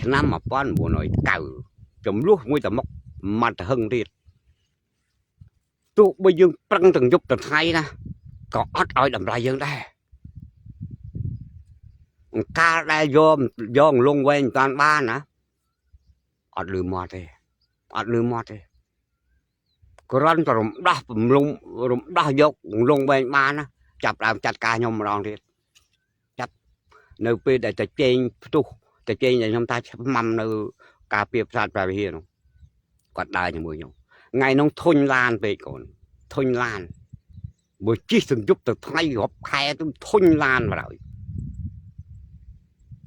ឆ្នាំ1990ចំនួនមួយតមុកម៉ាត់ហឹងទៀតទោះបីយើងប្រឹងទាំងយប់ទាំងថ្ងៃណាក៏អត់ឲ្យតម្លៃយើងដែរអង្កាលដែលយកយកលងវែងមិនតាន់បានណាអត់លឺមាត់ទេអត់លឺមាត់ទេគ្រាន់តែរំដោះពំលងរំដោះយកលងវែងបានណាចាប់ដើមចាត់ការខ្ញុំម្ដងទៀតចាប់នៅពេលដែលតជែងផ្ទុះតជែងដែលខ្ញុំថាឆ្មាំនៅការពារប្រាសាទព្រះវិហារនោះគាត់ដើរជាមួយខ្ញុំថ្ងៃនោះធុញឡានពេកកូនធុញឡានបើជិះសញ្ជប់ទៅថ្ងៃរាប់ខែទៅធុញឡានមកហើយ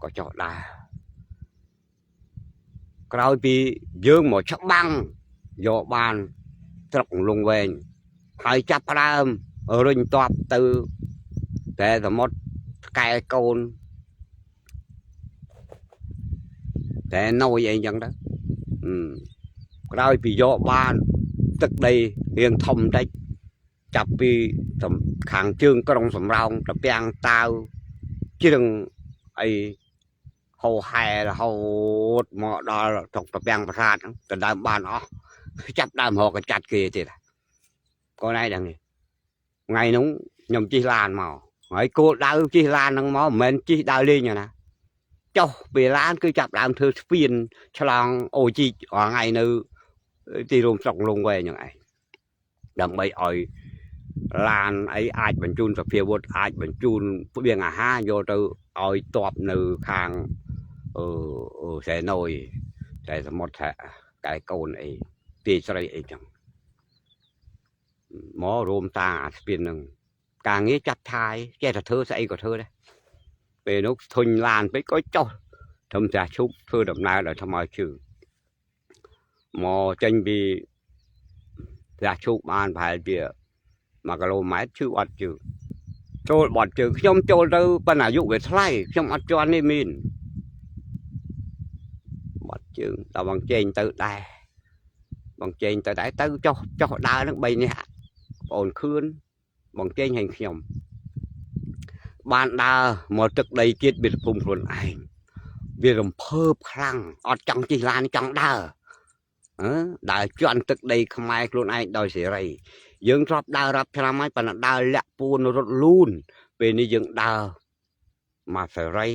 ក៏ចោះដើរក្រោយពីយើងមកច្បាំងយកបានស្រុកលងវែងហើយចាប់ផ្ដើមរុញតបទៅតែសមុទ្រផ្កែកូនតែណយអីចឹងទៅក្រោយពីយកបានទឹកដីរៀងធំតិចចាប់ពីខាងជើងក្រុងសំរោងត្រពាំងតាវជ្រឹងអីហោហែរហូតមកដល់ស្រុកត្រពាំងប្រាសាទហ្នឹងដណ្ដើមបានអស់ចាប់ដើមរកកចាត់គេទៀតកូនឯងដឹងទេថ្ងៃនោះខ្ញុំជិះឡានមកហើយគោលដៅជិះឡានហ្នឹងមកមិនមែនជិះដើរលេងទេណាចុះពេលឡានគឺចាប់ដើមធ្វើស្ពានឆ្លងអូជីករាល់ថ្ងៃនៅទីរួមស្រុកលងវែងហ្នឹងឯងដើម្បីឲ្យឡានអីអាចបញ្ជូនសភាវុធអាចបញ្ជូនស្បៀងអាហារយកទៅឲ្យតបនៅខាងអឺសែណយតែសមុទ្រថាកែកូនអីទីស្រីអីចឹងមករួមតាអាស្ពានហ្នឹងការងារចាប់ឆាយចេះតែធ្វើស្អីក៏ធ្វើដែរពេលនោះធុញឡានពេកក៏ចុះធំចាស់ឈប់ធ្វើដំណើរដោយថ្មើរជើងមកចេញពីផ្ទះឈូកបានប្រហែលជា1គីឡូម៉ែត្រឈឺអត់ជើងចូលបត់ជើងខ្ញុំចូលទៅប៉ុន្តែអាយុវាថ្លៃខ្ញុំអត់ជន់នេះមានបត់ជើងដល់បងចេញទៅដែរបងចេញទៅដែរទៅចុះចុះដើរហ្នឹង3នាក់បងអូនខឿនបងចេញហើយខ្ញុំបានដើរមកទឹកដីជាតិមាតុភូមិខ្លួនឯងវារំភើបខ្លាំងអត់ចង់ជិះឡានចង់ដើរដើរជន់ទឹកដីខ្មែរខ្លួនឯងដោយសេរីយើងធ្លាប់ដើររាប់ឆ្នាំហើយប៉ុន្តែដើរលាក់ពួនរត់លូនពេលនេះយើងដើរមកសេរី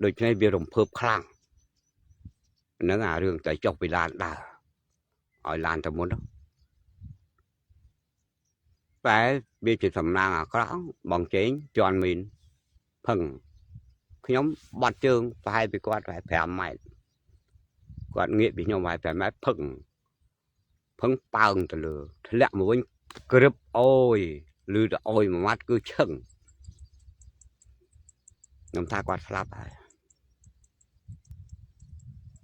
ដូច្នេះវារំភើបខ្លាំងហ្នឹងអារឿងតែចុះពីឡានដើរឲ្យឡានទៅមុនតែវាជាសំណាងអាក្រក់បងចេងជន់មីនផឹងខ្ញុំបាត់ជើងប្រហែលពីគាត់ប្រហែល5ម៉ែត្រគាត់ងាកពីខ្ញុំប្រហែល5ម៉ែត្រផឹងផឹងប៉ើងទៅលើធ្លាក់មកវិញក្រឹបអូយឬទៅអូយមួយម៉ាត់គឺឈឹងខ្ញុំថាគាត់ស្លាប់ហើយ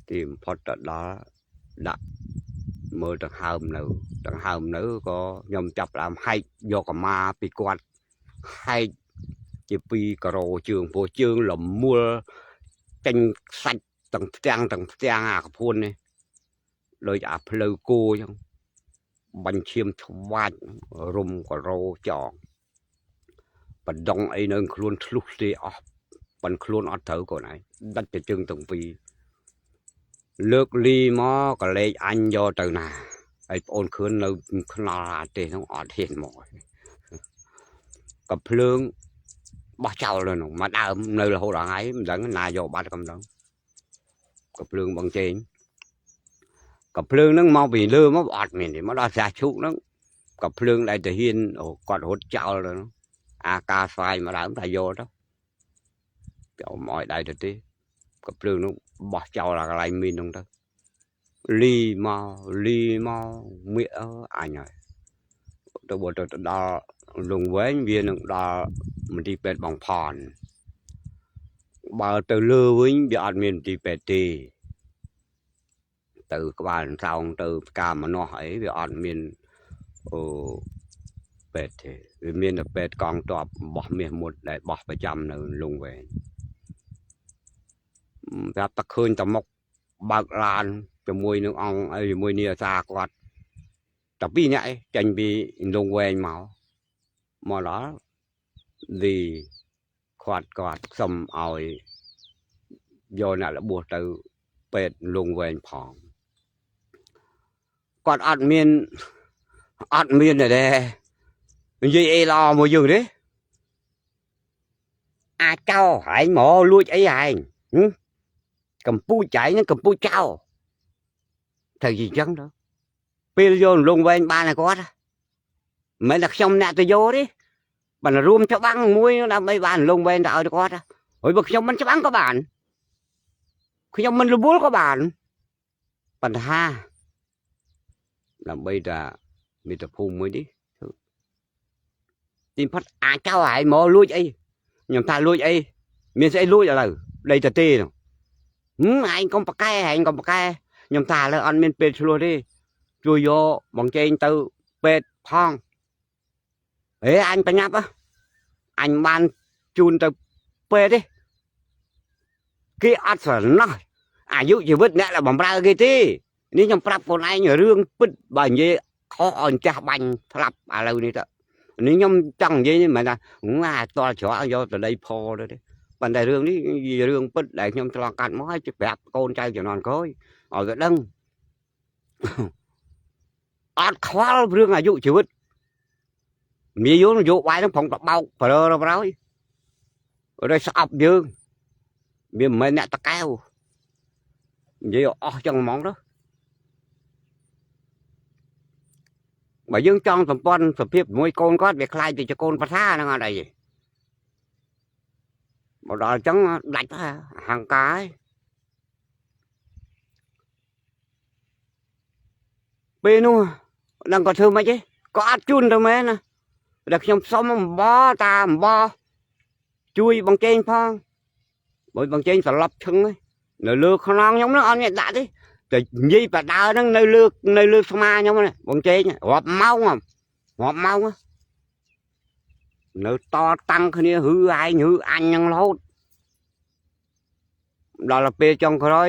ទីបំផុតទៅដល់ដាក់មើលដង្ហើមនៅដង្ហើមនៅក៏ខ្ញុំចាប់ដើមហែកយកកម្មាពីគាត់ហែកជាពីរការ៉ូជើងព្រោះជើងលមូលចេញសាច់ទាំងផ្ទាំងទាំងផ្ទាំងអាកភួននេះដូចអាផ្លូវគោអញ្ចឹងបាញ់ឈាមឆ្វាច់រុំការ៉ូចងបដងអីនៅខ្លួនធ្លុះទេអស់ប៉ិនខ្លួនអត់ត្រូវកូនឯងដាច់ទៅជើងទាំងពីរលើកលីមកកលេចអញយកទៅណាហើយប្អូនខឿននៅខ្នល់អាទេសនោះអត់ហ៊ានមកកភ្លើងបោះចោលនៅនោះមកដើមនៅរហូតដល់ថ្ងៃមិនដឹងណាយកបាត់ក៏មិនដឹងកភ្លើងបងចេងកភ្លើងហ្នឹងមកពីលើមកអត់មានទេមកដល់ស្រះឈូកហ្នឹងកភ្លើងដែលទៅហ៊ានគាត់រត់ចោលទៅអាការស្វាយមកដើមថាយកទៅចូលមកឲ្យដៃទៅទេកភ្លើងនោះបោះចោលអាកន្លែងមីនហ្នឹងទៅលីមកលីមកមៀកអញហើយទៅបើទៅដល់លងវែងវានឹងដល់មន្ទីរពេទ្យបងផនបើទៅលើវិញវាអត់មានមន្ទីរពេទ្យទេទៅក្បាលអន្សោងទៅផ្កាមនោះអីវាអត់មានអឺពេទ្យទេវាមានតែពេទ្យកងទ័ពបោះមាសមុតដែលបោះប្រចាំនៅលងវែងប្រាប់តែឃើញតែមុខបើកឡានជាមួយនឹងអង្គជាមួយនាសាគាត់តែពីរនាក់ឯងចេញពីលងវែងមកមកដល់លីគាត់គាត់សុំឲ្យយកអ្នករបួសទៅ ពេទ្យលងវែងផងគាត់អត់មានអត់មានទេនិយាយអីល្អមួយយើងទេអាចោហែងមកលួចអីហែងកម្ពុជាឯងហ្នឹងកម្ពុជាចោត្រូវជាអញ្ចឹងទៅពេលយកលងវែងបានឲ្យគាត់មិនមែនតែខ្ញុំអ្នកទៅយកទេបានរួមច្បាំងមួយដើម្បីបានលងវែងទៅឲ្យគាត់ហើយបើខ្ញុំមិនច្បាំងក៏បានខ្ញុំមិនរវល់ក៏បានបញ្ហាដើម្បីតែមាតុភូមិមួយនេះទីផុតអាចចោលឯងមកលួចអីខ្ញុំថាលួចអីមានស្អីលួចឥឡូវដីតទេនោះឯងកុំប្រកែឯងកុំប្រកែខ្ញុំថាឥឡូវអត់មានពេលឆ្លោះទេជួយយកបងជែងទៅពេទ្យផងហេអញបញ្ញាប់អញបានជូនទៅពេទ្យទេគេអត់ស្រណោះអាយុជីវិតអ្នកដែលបំរើគេទេនេះខ្ញុំប្រាប់ខ្លួនឯងរឿងពិតបើនិយាយខុសឲ្យចាស់បាញ់ស្លាប់ឥឡូវនេះទៅនេះខ្ញុំចង់និយាយនេះមិនមែនថាអាតល់ច្រកយកទៅដីផទៅទេប៉ុន្តែរឿងនេះរឿងពិតដែលខ្ញុំឆ្លងកាត់មកហើយប្រាប់កូនចៅជំនាន់ក្រោយឲ្យវាដឹងអត់ខ្វល់រឿងអាយុជីវិតមាយនយោបាយហ្នឹងប្រងតបោកប្ររប្រោយរយស្អប់យើងវាមិនមែនអ្នកតកែវនិយាយអស់ចឹងហ្មងទៅបើយើងចង់សម្ព័ន្ធសភាពមួយកូនគាត់វាខ្លាចទៅជាកូនប្រថាហ្នឹងអត់អីទេមកដល់ចឹងដាច់ហង្ការពេលនោះដឹងគាត់ធ្វើម៉េចទេក៏អត់ជូនទៅមែនណាតែខ្ញុំសុំអំបតាអំបជួយបងជេងផងបើបងជេងសន្លប់ឈឹងនៅលើខ្នងខ្ញុំហ្នឹងអត់មានដាក់ទេតែនិយាយបដើហ្នឹងនៅលើស្មាខ្ញុំហ្នឹងបងជេងរាប់ម៉ោងរាប់ម៉ោងនៅតតាំងគ្នាហឺឯងហឺអញហ្នឹងរហូតដល់ពេលចុងក្រោយ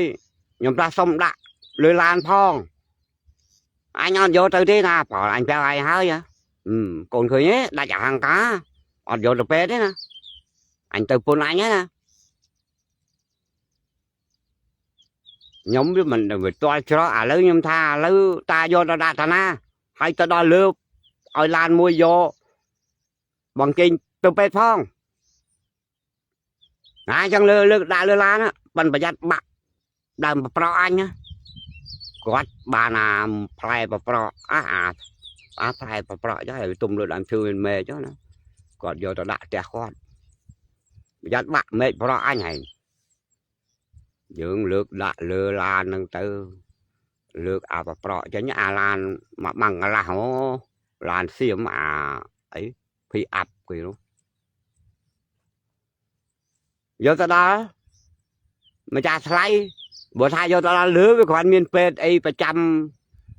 ខ្ញុំថាសុំដាក់លើឡានផងអញអត់យកទៅទេណាព្រោះអញប្រាប់ឯងហើយកូនឃើញទេដាច់អហង្ការអត់យកទៅពេទ្យទេណាអញទៅពុនអញណាខ្ញុំវាមិនវាទាល់ច្រកឥឡូវខ្ញុំថាឥឡូវតាយកទៅដាក់តាណាហើយទៅដល់លើឲ្យឡានមួយយកបងគេងទៅពេទ្យផងណាអញ្ចឹងលើលើកដាក់លើឡានប៉ិនប្រយ័ត្នបាក់ដើមប្រក់អញណាគាត់បានអាផ្លែប្រក់អាអាផ្លែប្រក់ចុះឲ្យទុំលើដើមឈើមានមែចុះណាគាត់យកទៅដាក់ផ្ទះគាត់ប្រយ័ត្នបាក់មែកប្រក់អញហើយយើងលើកដាក់លើឡានហ្នឹងទៅលើកអាប្រក់ចេញអាឡានមកបាំងកន្លះអូឡានសៀមអាអីភីអាប់គេនោះយកទៅដល់ម្ចាស់ថ្លៃបើថាយកទៅដល់លើវាគ្រាន់មានពេទ្យអីប្រចាំ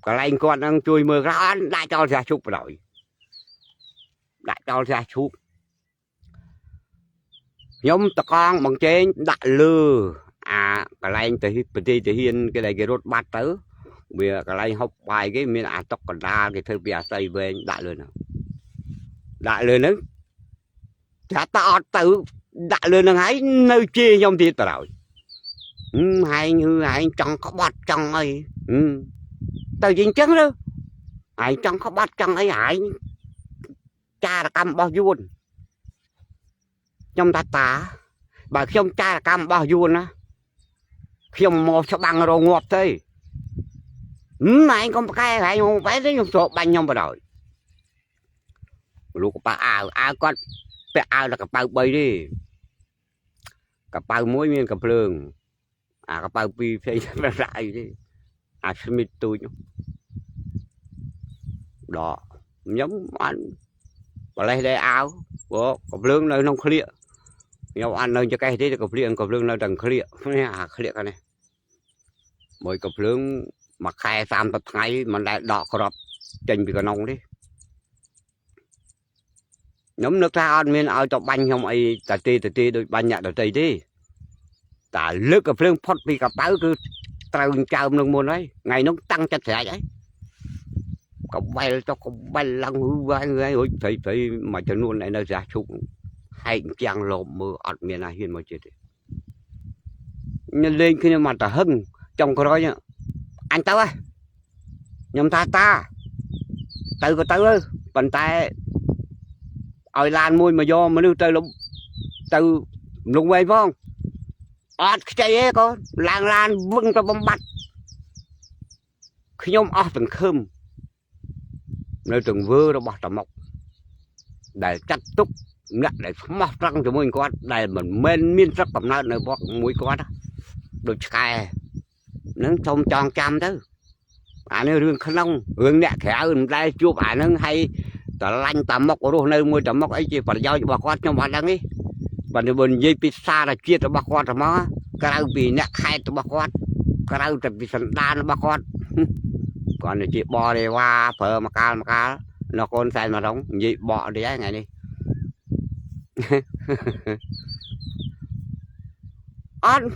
កន្លែងគាត់នឹងជួយមើលខ្លះអត់ដាក់ចោលស្រះឈូកបណ្ដោយដាក់ចោលស្រះឈូកខ្ញុំតកងបងជេងដាក់លើអាកន្លែងទៅប្រទេសទាហានគេដែលគេរត់បាត់ទៅវាកន្លែងហូបបាយគេមានអាតុកកណ្ដាលគេធ្វើពីអាស័យវែងដាក់លើហ្នឹងដាក់លើហ្នឹងថាតអត់ទៅដាក់លើហ្នឹងហើយនៅជេរខ្ញុំទៀតបណ្ដោយហែងហឺហែងចង់ក្បត់ចង់អីទៅជាអញ្ចឹងទៅហែងចង់ក្បត់ចង់អីហែងចារកម្មរបស់យួនខ្ញុំថាតាបើខ្ញុំចារកម្មរបស់យួនណាខ្ញុំមកច្បាំងរងងាប់ទៅឯងកុំប្រកែឯងមកបែរទេខ្ញុំស្រកបាញ់ខ្ញុំបណ្ដោយលោកកប៉ៅអាវអាវគាត់ពាក់អាវដល់កប៉ៅ3ទេកប៉ៅមួយមានកំភ្លើងអាកប៉ៅ2ផ្សេងមិនដាក់អីទេអាស្មីតទូចដកខ្ញុំអត់បលេះដែរអាវព្រោះកំភ្លើងនៅក្នុងក្លៀកខ្ញុំអត់នៅចកេះទេកំភ្លើងនៅតែក្លៀកនេះអាក្លៀកនេះមួយកំភ្លើងមួយខែ30ថ្ងៃមិនដែលដកក្របចេញពីកណ្ដុងទេខ្ញុំនឹកថាអត់មានឲ្យទៅបាញ់ខ្ញុំអីតាទេតាទេដូចបាញ់អ្នកដតីទេតាលើកកំភ្លើងផុតពីកប៉ៅគឺត្រូវចើមនឹងមុនហើយថ្ងៃនោះតាំងចិត្តស្រេចហើយកបែលចុះកបែលឡើងហឺហើយរួចព្រៃមួយចំនួននៅស្រះឈូកហែកចាំងលបមើលអត់មានអាហ៊ានមកជិះទេលេងគ្នាមកតាហឹង ចុងក្រោយអញទៅហ៎ខ្ញុំថាតាទៅក៏ទៅទៅប៉ុន្តែឲ្យឡានមួយមកយកមនុស្សទៅទៅលងវែងផងអត់ខ្ចីទេកូនឡើងឡានវឹងទៅបំបត្តិខ្ញុំអស់សង្ឃឹមនៅទង្វើរបស់តាម៉ុកដែលចាត់ទុកអ្នកដែលស្មោះត្រង់ជាមួយគាត់ដែលមិនមែនមានស្រុកកំណើតនៅវត្តមួយគាត់ដូចឆ្កែហ្នឹងសូមចងចាំទៅអានេះរឿងក្នុងរឿងអ្នកក្រៅមិនដែលជួបអាហ្នឹងហើយតឡាញ់តាម៉ុករស់នៅមួយតាម៉ុកអីជាប្រយោជន៍របស់គាត់ខ្ញុំអត់ដឹងទេបើនិយាយពីសារជាតិរបស់គាត់ទៅមកក្រៅពីអ្នកខេត្តរបស់គាត់ក្រៅតែពីសន្តានរបស់គាត់គាត់ជាបរិវារប្រើមកកាលមកកាលនៅកូនសែនមករងនិយាយបកតិចហើយថ្ងៃនេះអត់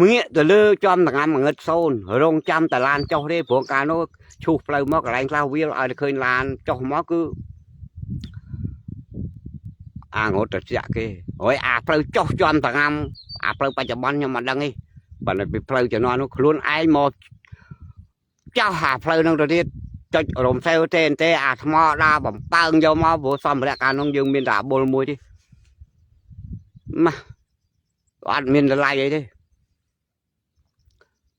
ងាកទៅលើចំតងាំងឹតសូនរងចាំតឡានចុះទេព្រោះកាលនោះឈូសផ្លូវមកកន្លែងខ្លះវាលឲ្យតែឃើញឡានចុះមកគឺអាងត់ទៅចាក់គេហើយអាផ្លូវចុះចំតងាំអាផ្លូវបច្ចុប្បន្នខ្ញុំមិនដឹងទេបើពីផ្លូវជំនាន់នោះខ្លួនឯងមកចោះអាផ្លូវនោះទៅទៀតចុចរំសេវទេទេអាថ្មដាបំពើងយកមកព្រោះសម្ភារៈកាលនោះយើងមានតែអាបុលមួយទេម៉ាអត់មានតម្លៃអីទេ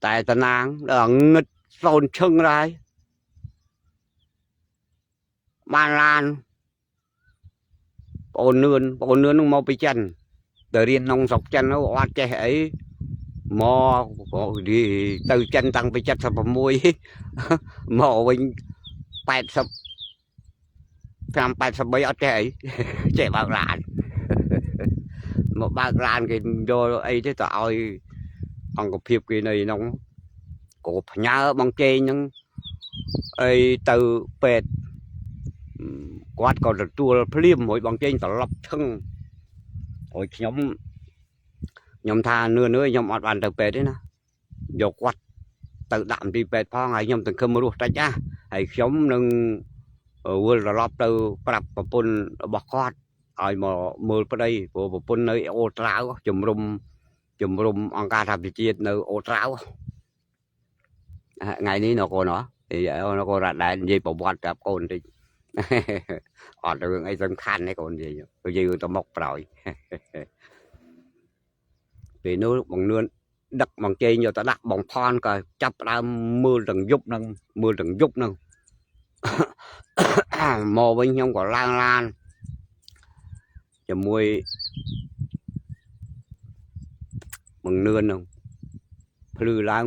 តែតំណាងដល់ងឹតសូនឈឹងដែរបានឡានបងអូននឿនបងអូននឿននឹងមកពីចិនទៅរៀនក្នុងស្រុកចិននោះអត់ចេះអីមកទៅចិនតាំងពី76មកវិញ80 5 83អត់ចេះអីចេះបើកឡានមកបើកឡានគេយកអីទេទៅឲ្យអង្គភាពគេនៅក្នុងក៏ផ្ញើបងជេងហ្នឹងអីទៅពេទ្យគាត់ក៏ទទួលភ្លាមមួយបងជេងត្រឡប់ឈឹងហើយខ្ញុំថានឿនៗខ្ញុំអត់បានទៅពេទ្យទេណាយកគាត់ទៅដាក់មន្ទីរពេទ្យផងហើយខ្ញុំសង្ឃឹមរស់តិចណាហើយខ្ញុំនឹងវិលត្រឡប់ទៅប្រាប់ប្រពន្ធរបស់គាត់ឲ្យមកមើលប្តីព្រោះប្រពន្ធនៅអូត្រាវជំរុំអង្គការសហប្រជាជាតិនៅអូត្រាវថ្ងៃនេះនៅកូនហ៎អីនៅកូនរ៉ាដែរនិយាយប្រវត្តិប្រាប់កូនតិចអត់រឿងអីសំខាន់ទេកូននិយាយនិយាយទៅមុខប្រោយពេលនោះបងនឿនដឹកបងជេងយកទៅដាក់បងផនក៏ចាប់ផ្ដើមមើលទាំងយប់ហ្នឹងមើលទាំងយប់ហ្នឹងមកវិញខ្ញុំក៏ឡើងឡានជាមួយបងនឿនហ្នឹងភ្លឺឡើង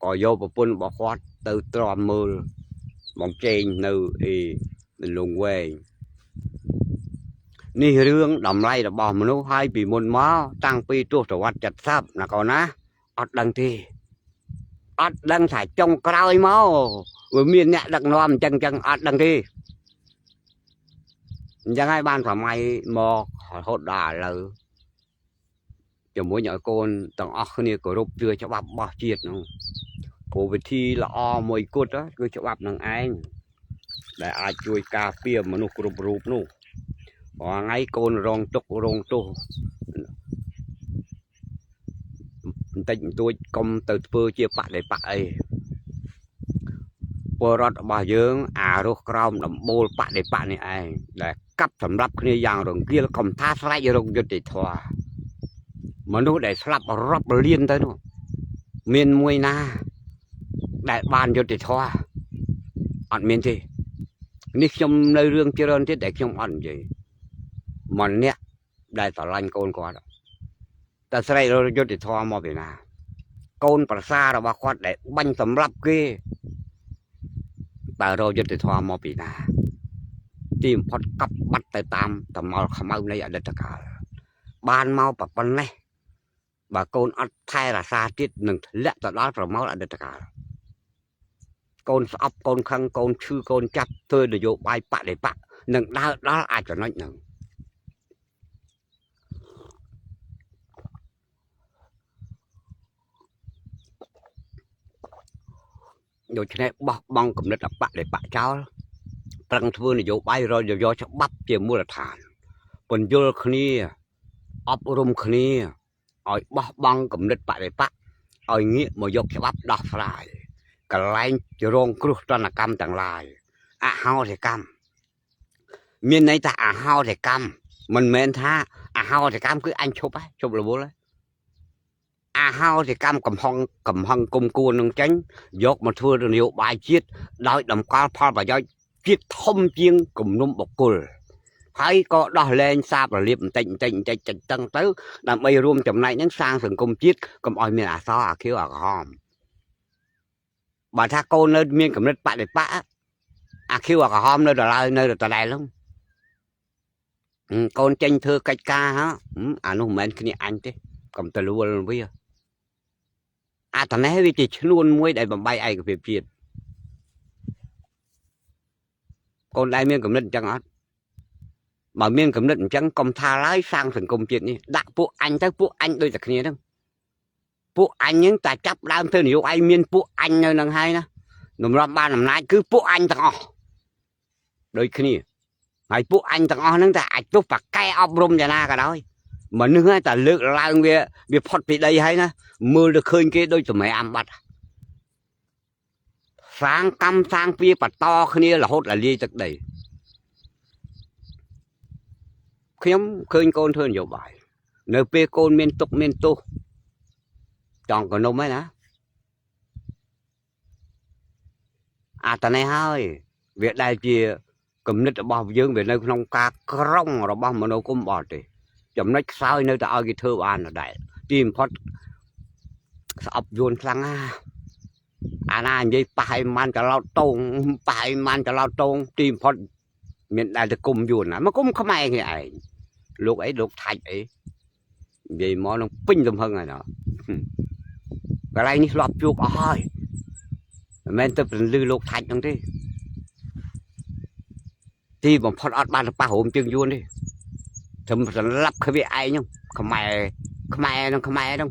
ក៏យកប្រពន្ធរបស់គាត់ទៅទ្រាំមើលបងជេងនៅអីលងវែងនេះរឿងតម្លៃរបស់មនុស្សហើយពីមុនមកតាំងពីទសវត្ស70ណាកូនណាអត់ដឹងទេអត់ដឹងថាចុងក្រោយមកវាមានអ្នកដឹកនាំអញ្ចឹងអត់ដឹងទេអញ្ចឹងហើយបានសម័យមករហូតដល់ឥឡូវជាមួយឲ្យកូនទាំងអស់គ្នាគោរពជឿច្បាប់របស់ជាតិនោះព្រោះវិធីល្អមួយគត់គឺច្បាប់នឹងឯងដែលអាចជួយការពារមនុស្សគ្រប់រូបនោះរាល់ថ្ងៃកូនរងទុក្ខរងទោសបន្តិចបន្តួចកុំទៅធ្វើជាបដិបកអីពលរដ្ឋរបស់យើងអារស់ក្រោមដំបូលបដិបកនេះឯងដែលកាប់សម្រាប់គ្នាយ៉ាងរង្គាលកុំថាស្រែករកយុត្តិធម៌មនុស្សដែលស្លាប់រាប់លានទៅនោះមានមួយណាដែលបានយុត្តិធម៌អត់មានទេនេះខ្ញុំនៅរឿងច្រើនទៀតដែលខ្ញុំអត់និយាយម្នាក់ដែលស្រឡាញ់កូនគាត់តែស្រែករកយុត្តិធម៌មកពីណាកូនប្រសាររបស់គាត់ដែលបាញ់សម្លាប់គេតើរកយុត្តិធម៌មកពីណាទីបំផុតកប់បាត់ទៅតាមតំល់ខ្មៅនៃអតីតកាលបានមកប៉ុណ្ណេះបើកូនអត់ថែរក្សាទៀតនឹងធ្លាក់ទៅដល់ប្រមោលអតីតកាលកូនស្អប់កូនខឹងកូនឈឺកូនចាប់ធ្វើនយោបាយបដិបកនឹងដើរដល់អាចចំណុចហ្នឹងដូច្នេះបោះបង់គំនិតអបដិបកចោលប្រឹងធ្វើនយោបាយរយយកច្បាប់ជាមូលដ្ឋានពន្យល់គ្នាអប់រំគ្នា ឲ្យបោះបង់គំនិតបដិបក្ខឲ្យងាកមកយកច្បាប់ដោះស្រាយកន្លែងរងគ្រោះទណ្ឌកម្មទាំងឡាយអហោសិកម្មមានន័យថាអហោសិកម្មមិនមែនថាអហោសិកម្មគឺអញឈប់ហើយឈប់រវល់ហើយអហោសិកម្មកំហឹងកំហឹងគុំគួននឹងចេញយកមកធ្វើនយោបាយជាតិដោយតម្កល់ផលប្រយោជន៍ជាតិធំជាងគំនុំបុគ្គលហើយក៏ដោះលែងសាបរលាបបន្តិចបន្តិចបន្តិចតិចតឹងទៅដើម្បីរួមចំណែកនឹងសាងសង្គមជាតិកុំឲ្យមានអសអាខៀវអាក្រហមបើថាកូននៅមានកម្រិតបដិបក្ខអាខៀវអាក្រហមនៅដដែលនៅដដែលហ្នឹងកូនចេញធ្វើកិច្ចការហ៎អានោះមិនមែនគ្នាអញទេកុំទៅលួលវាអាតនេះវាជាឈ្នួនមួយដែលបំបីឯកភាពជាតិកូនដែរមានកម្រិតអញ្ចឹងអត់បើមានកម្រិតអញ្ចឹងកុំថាឡើយសាងសង្គមជាតិនេះដាក់ពួកអញទៅពួកអញដូចតែគ្នាហ្នឹងពួកអញហ្នឹងតែចាប់ដើមធ្វើនយោបាយមានពួកអញនៅនឹងហើយណាតម្រាំបានអំណាចគឺពួកអញទាំងអស់ដូចគ្នាហើយពួកអញទាំងអស់ហ្នឹងតែអាចទោះប៉កែអប់រំយ៉ាងណាក៏ដោយមនុស្សហ្នឹងតែលើកឡើងវាវាផុតពីដីហើយណាមើលទៅឃើញគេដូចសម្រាមបាត់សាងកម្មសាងពៀបន្តគ្នារហូតដល់លាយទឹកដីខ្ញុំឃើញកូនធ្វើនយោបាយនៅពេលកូនមានទុកមានទោសចង់កនុំហ្នឹងណាអាតនេះហើយវាដែលជាគំនិតរបស់យើងវានៅក្នុងការក្រុងរបស់មនោគមបរទេសចំណុចខ្សោយនៅតែឲ្យគេធ្វើបានដដែលទីបំផុតស្អប់យួនខ្លាំងណាស់អាណានិយាយប៉ះឲ្យម៉ាន់ត្រឡោតតងប៉ះឲ្យម៉ាន់ត្រឡោតតងទីបំផុតមានដែលទៅគុំយួនណាមកគុំខ្មែរគ្នាឯងលោកអីលោកថាច់អីនិយាយមកនឹងពេញទំហឹងហើយណោះកន្លែងនេះធ្លាប់ជួបអស់ហើយមិនមែនទៅពន្លឺលោកថាច់ហ្នឹងទេទីបំផុតអត់បានទៅប៉ះរោមជើងយួនទេត្រឹមសម្លាប់គ្នាឯងហ្នឹងខ្មែរខ្មែរហ្នឹងខ្មែរហ្នឹង